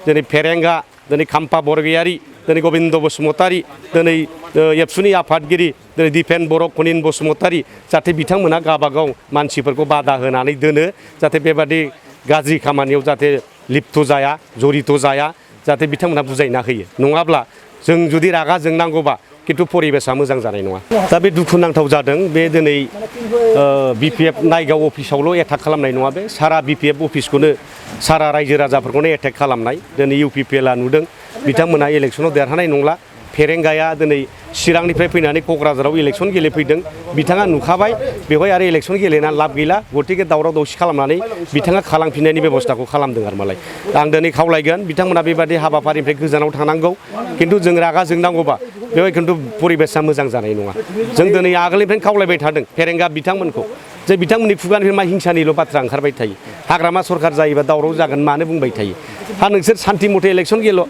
दिनै फेरेंगा दिनै खाम्फा बरगयारी दिनै गबिन्द बसुमतारी दिनै एबसुनि आफादगिरि दिनै दिपेन बर' खनिन बसुमतारी जाहाथे बिथांमोना गावबागाव मानसिफोरखौ बादा होनानै दोनो जाहाथे बेबादि गाज्रि खामानियाव जाहाथे लिप्त जाया जरित जाया जाहाथे बिथांमोना बुजायना होयो नङाब्ला जों जुदि रागा जोंनांगौबा किन्तु परिबेसा मोजां जानाय नङा दा बे दुखुनांथाव जादों बे दिनै BPF नायगाव अफिसावल' एटाक खालामनाय नङा बे सारा BPF अफिसखौनो सारा रायजो राजाफोरखौनो एटेक खालामनाय दिनै UPPL नुदों बिथांमोना इलेक्सनाव देरहानाय नंला फेरेंगाया दिनै चिरांनिफ्राय फैनानै क'क्राझाराव इलेक्सन गेलेफैदों बिथाङा नुखाबाय बेवहाय आरो इलेक्सन गेलेनानै लाब गैला गतिके दावराव दावसि खालामनानै बिथाङा खालामफिननायनि बेबस्थाखौ खालामदों आरो मालाय आं दिनै खावलायगोन बिथांमोना बेबादि हाबाफारिनिफ्राय गोजानाव थानांगौ किन्तु जों रागा जोंनांगौबा बेवहाय किन्तु परिबेसा मोजां जानाय नङा जों दिनै आगोलनिफ्रायनो खावलायबाय थादों फेरेंगा बिथांमोनखौ जे बिथांमोननि खुगानिफ्राय मा हिंसानिल' बाथ्रा ओंखारबाय थायो हाग्रामा सरकार जायोबा दावराव जागोन मानो बुंबाय थायो हा नोंसोर सान्थि मथे इलेक्सन गेल'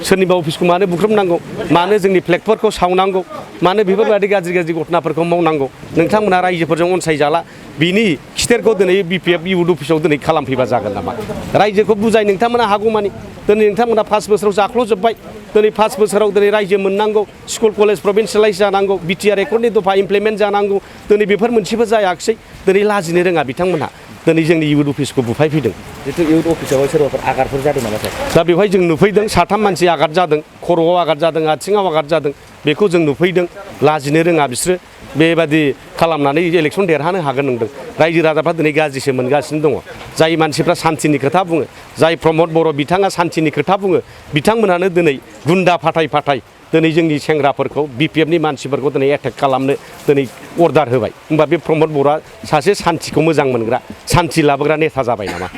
सोरनिबा अफिसखौ मानो बुख्रुबनांगौ मानो जोंनि फ्लेगफोरखौ सावनांगौ मानो बेफोरबायदि गाज्रि गाज्रि घटनाफोरखौ मावनांगौ नोंथांमोना रायजोफोरजों अनसायजाला बिनि खिथेरखौ दिनै BPF इउथ अफिसाव दिनै खालामफैबा जागोन नामा रायजोखौ बुजाय नोंथांमोना हागौमानि दिनै नोंथांमोना 5 बोसोराव जाख्ल'जोब्बाय दिनै 5 बोसोराव दिनै रायजो मोननांगौ स्कुल कलेज प्रभिन्सियेलाइज जानांगौ BTR एकर्डनि दफा इमप्लिमेन्ट जानांगौ दिनै बेफोर मोनसेबो जायाखिसै दिनै लाजिनो रोङा बिथांमोनहा दिनै जोंनि इउथ अफिसखौ बुफायफैदों जितु इउथ अफिसाव सोरबाफोर आगारफोर जादों नामा सार दा बेवहाय जों नुफैदों 3 मानसि आघात जादों खर'आव आघात जादों आथिङाव आघात जादों बेखौ जों नुफैदों लाजिनो रोङा बिसोरो बेबादि खालामनानै इलेक्सन देरहानो हागोन नंदों रायजो राजाफ्रा दिनै गाज्रिसो मोनगासिनो दङ जाय मानसिफ्रा सान्थिनि खोथा बुङो जाय प्रमद बर' बिथाङा सान्थिनि खोथा बुङो बिथांमोनानो दिनै गुन्दा फाथाय दिनै जोंनि सेंग्राफोरखौ BPFनि मानसिफोरखौ दिनै एटेक खालामनो दिनै अर्डार होबाय होमबा बे प्रमद बर'आ सासे सान्थिखौ मोजां मोनग्रा सान्थि लाबोग्रा नेता जाबाय नामा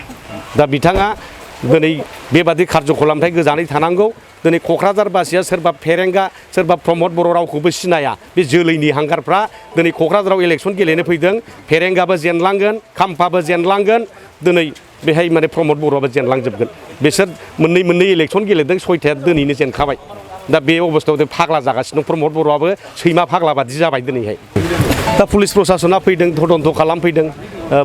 दा बिथाङा दिनै बेबादि खार्यकलामनिफ्राय गोजानै थानांगौ दिनै क'क्राझारबासिया सोरबा फेरेंगा सोरबा प्रमद बर' रावखौबो सिनाया बे जोलैनि हांगारफ्रा दिनै क'क्राझाराव इलेक्सन गेलेनो फैदों फेरेंगाबो जेनलांगोन खाम्फाबो जेनलांगोन दिनै बेहाय माने प्रमद बर'आबो जेनलांजोबगोन बिसोर मोननै इलेक्सन गेलेदों 6थाया दिनैनो जेनखाबाय दा बे अबस्थायाव फाग्ला जागासिनो दं प्रमद बर'आबो सैमा फाग्ला बादि जाबाय दिनैहाय दा पुलिस प्रसासना फैदों तदन्त खालामफैदों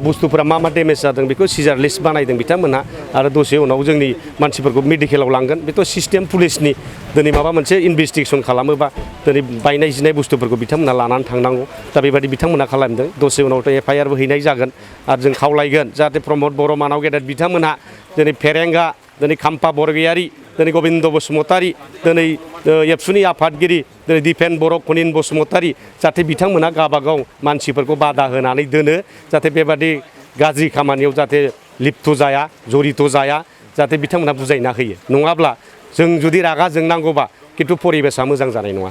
बुस्थुफोरा मा डेमेज जादों बेखौ सिजार लिस्ट बानायदों बिथांमोनहा आरो दसे उनाव जोंनि मानसिफोरखौ मेडिकेलाव लांगोन बेथ' सिस्टेम पुलिसनि दिनै माबा मोनसे इनभेस्टिगेसन खालामोबा दिनै बायनाय जिनाय बुस्थुफोरखौ बिथांमोना लानानै थांनांगौ दा बेबायदि बिथांमोना खालामदों दसे उनावथ' FIRबो हैनाय जागोन आरो जों खावलायगोन जाहाथे प्रमद बर' मानाव गेदेर बिथांमोनहा दिनै फेरेंगा दिनै खाम्फा बरगयारी दिनै गबिन्द बसुमतारी दिनै एबसुनि आफादगिरि दिनै दिपेन बर' खनिन बसुमतारी जाहाथे बिथांमोना गावबागाव मानसिफोरखौ बादा होनानै दोनो जाहाथे बेबादि गाज्रि खामानियाव जाहाथे लिप्त जाया जरित जाया जाहाथे बिथांमोना बुजायना होयो नङाब्ला जों जुदि रागा जोंनांगौबा किन्तु परिबेसा मोजां जानाय नङा।